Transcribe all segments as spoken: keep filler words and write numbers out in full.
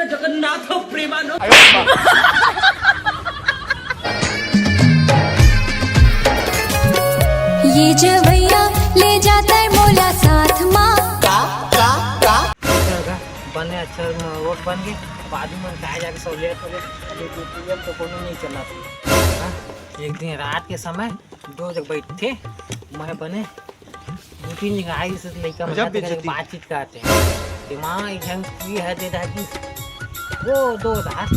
जगन्नाथ प्रेमानंद। ये जवैया ले जाता है मोला साथ मा। का का का? अच्छा गा, बने अच्छा रोड बन गए। अब आदमी मन काय जाके सहूलियत हो गए। अभी ड्यूटी में तो कोनो नहीं चला। हाँ? एक दिन रात के समय दो जग बैठे, मैं बने दू तीन जगह आइस लइका मन गजब हा, तेकर बेइज्जती। बातचीत करते हैं। दिमाग एक झन की है दे दागी, वो दो दास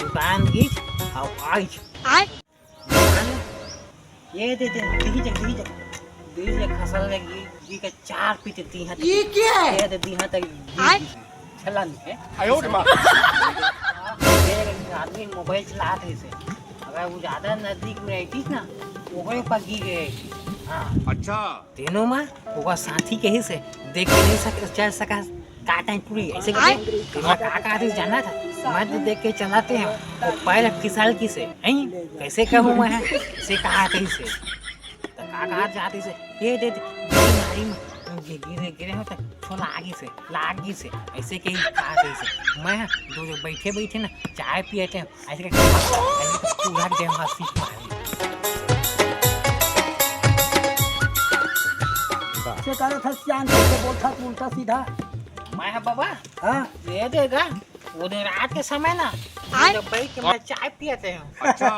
दुकान गीच और आइस। आय? दुकान ये दे दे, दिही जग, दिही जग, दिही जग खसल में गी, गी के चार पीट दी हाथ। ये क्या है? ये दे दी हाथ तक आय? छलन है। आयो रे माँ। ये आदमी मोबाइल चलात रहिसे। अगर वो ज्यादा नजदीक में रहतीस ना, ओकरे ऊपर गिर गए। हाँ। अच्छा। तेनो मा ओकर साथी कहिसे, देख के नहीं सक, चल सका, का टाइम पूरी ऐसे करके, तेमा का का रहिस जाना था, मैं तो देख के चलाते हैं, वो पैर फिसल गिसे, हैं? कैसे कहूँ मैं, ऐसे कहा कहिसे, तो का कहा जाते से, ये दे दे, गिरी मारी में, गिरे गिरे हो तो छोला आगे से, लागी से, ऐसे कही कहा कहिसे, मैं दो बैठे बैठे ना चाय पिए थे, ऐसे करके, ऐसे करके पूरा देह हाथ सीख मारे। से करे था सियान, कैसे बोलता तू उल्टा सीधा? मैं हा बाबा, हाँ? ये देगा, वो दिन रात के समय ना, आय? जब बैठ के मैं चाय पिए थे। अच्छा।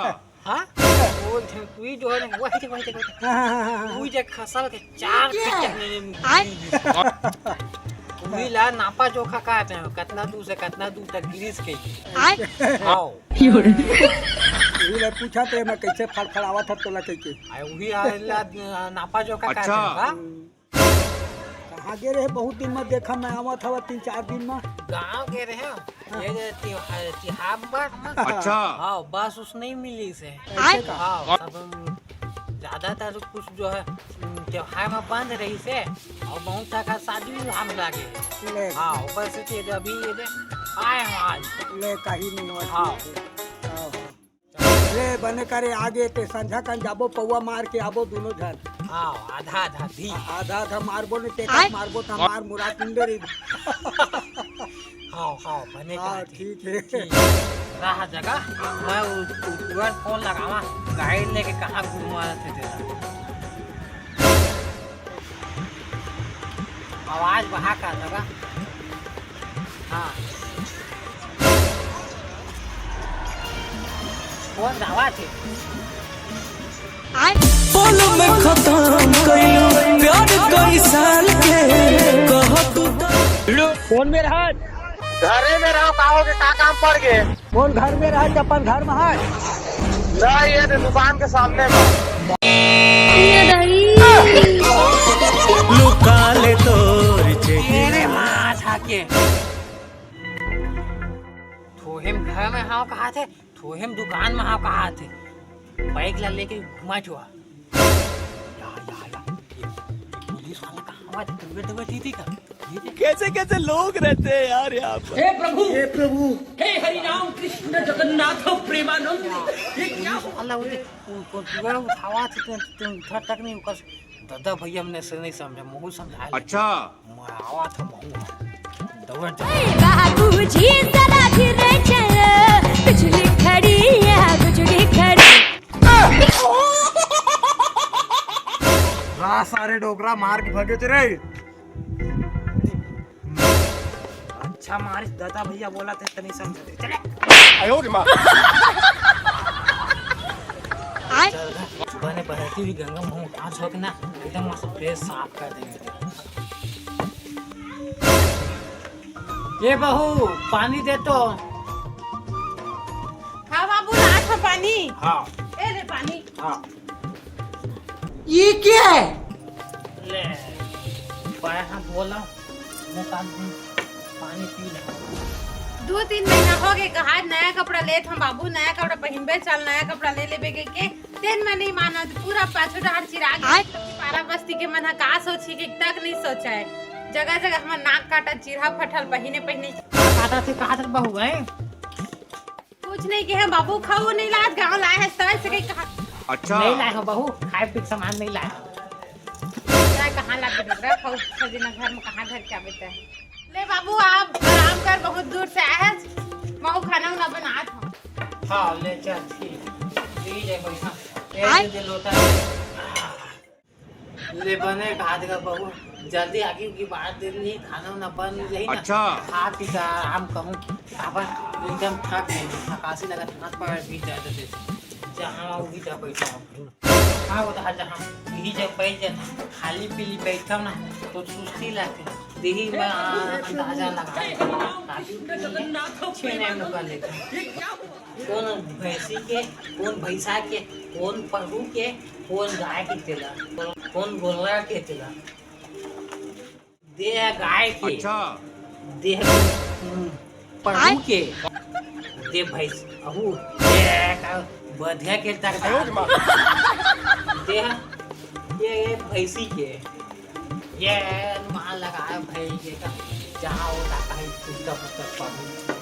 हाँ? वो झंकुई जो है ना, वही थे, वही थे, वही थे। हाँ, हाँ, हाँ, हाँ। वो जे खसल के चार ये क्या है? पीटक ने आय? उही ला नापा जोखा कहते हैं, कितना दूर से कितना दूर तक गिरिस के। आय? आओ। उही ला पूछा थे मैं कैसे फड़फड़ावत ह तोला कह के। आय, उही ला नापा जोखा कहते अच्छा। हैं, का? कहाँ गे रहे? बहुत दिन में देखा मैं, आवत हवा तीन चार दिन में। गाँव गे रहे हो? हाँ। ये जे तिहा-, तिहार बार में। अच्छा। हाँ, बस उस नहीं मिली से। ऐसे का? हाँ, सब, उम, ज्यादातर कुछ जो है, उम, त्योहार में बंद रही से, और बहुत सारा शादी विवाह में लागे। ले। हाँ, ऊपर से ते अभी ये जे आए हम आज। ले, कहीं नहीं हुआ। हाँ। ठीक है। हाँ, हाँ। ले बने करे आगे ते संझा कन जाबो, पौवा मार के आबो दोनों झन। हाँ, आधा आधा दी। आ-, आधा आधा मारबो ने ते आय। मारबो त मार मुरा कुंदे रही। हाँ, हाँ, बने हाँ, का ठीक है। ठीक। रहा जगह, मैं उ-, उ-, तुरंत फोन लगावा, गाड़ी लेके कहाँ घुमा थे तेरा। आवाज बहा का लगा। हाँ। कौन धावा थे? पल में खत्म कइलू प्यार कई साल के, कह तू तो। कौन मेरा हाथ? घरे में रहो, का हो गए, का काम पड़ गए? कौन घर में रहे, अपन घर में है? नहीं, ये तो दुकान के सामने में। लुका ले तोर चेहरे। तेरे माँ छाके। थोहेम घर में हाव कहा थे, थोहेम दुकान में हाव कहा थे। बाइक ला लेके घुमा छुआ। या, या, या। ये, ये पुलिस वाला कहाँ आवा थे? दौड़े, दौड़े, दीदी का। कैसे कैसे लोग रहते हैं यार यहाँ पर। हे प्रभु, हे प्रभु। हे हरि राम कृष्ण जगन्नाथ प्रेमानंद, ये क्या हुआ? अल्लाह, वो तो, वो, वो पूरा उठावा थे, तुम, तुम उठा तक नहीं, उकर दादा भैया हमने से नहीं समझा, महू समझा ले। अच्छा। मैं आवा था महू। दौड़ जा। बाबूजी जरा धीरे चलो, बिजली खड़ी है, बिजली खड़ी। रा सारे डोकरा मार के भगे थे रे। अच्छा मारिस दादा भैया बोला थे तनी समझ। चले। आयो रे माँ। चल, सुबह ने बहती हुई गंगा मुंह हाथ धो के ना एकदम मस्त फ्रेश साफ कर देंगे। ये बहू पानी दे तो। हाँ बाबू, लात हो पानी। हाँ। ए ले पानी। हाँ। ये क्या है? ले, बाया हाथ बोला, मुंह काट दे, पानी पी ले। दो तीन महीना हो गए, कहा नया कपड़ा लेत हम बाबू, नया कपड़ा पहिनबे, चल नया कपड़ा ले लेबे के, के तेन में नहीं मानत, पूरा पाछू डहर चिरा गए। आय। पारा बस्ती के मन ह का सोची के तक नहीं सोचा है। जगह जगह हमर नाक काटा, चिरहा फटल, पहिने पहिने। काटा से कहा तक बहू है? कुछ नहीं के हम बाबू खाऊ नहीं लात, गाँव लाए है, सर से कहीं कहा। अच्छा। नहीं लाए हो बहू, खाए पी के सामान नहीं लाए हो। चाहे कहाँ ला के डोकरा खाऊ, सजीना घर में कहाँ धर के आवे तय। ले बाबू, आप आराम कर, बहुत दूर से आए हैं। बनात हूँ। हाँ, ले चल, ठीक। ले जाए पैसा। ए, आय? दे दे लोटा। ले बने हाथ का बहू, जल्दी आगे की बात दे रही, खाना वाना बन रही ना। अच्छा। खा पी के आराम करूँ। अब एकदम थक गए, थकासी लगा, हाथ पैर भी दर्द दे। जहाँ वो भी जा बैठा। हाँ, वो तो हर जगह यही जब बैठ जाता, खाली पीली बैठा ना, तो सुस्ती लगती। देही में, आ, अंदाजा लगा। काफी छह नए मुका लेता। कौन भैंसी के, कौन भैंसा के, कौन पढ़ू के, कौन गाय के तेला, कौन गोल्ला के तेला। दे गाय के। अच्छा। दे, हम्म, पढ़ू के। दे भैंस, अहू, दे का, बधिया के तक। दे, ये, ये भैंसी के। ये माँ लगा भैंस के का, जहाँ वो रहता है, कुत्ता, कुत्ता पढ़ू।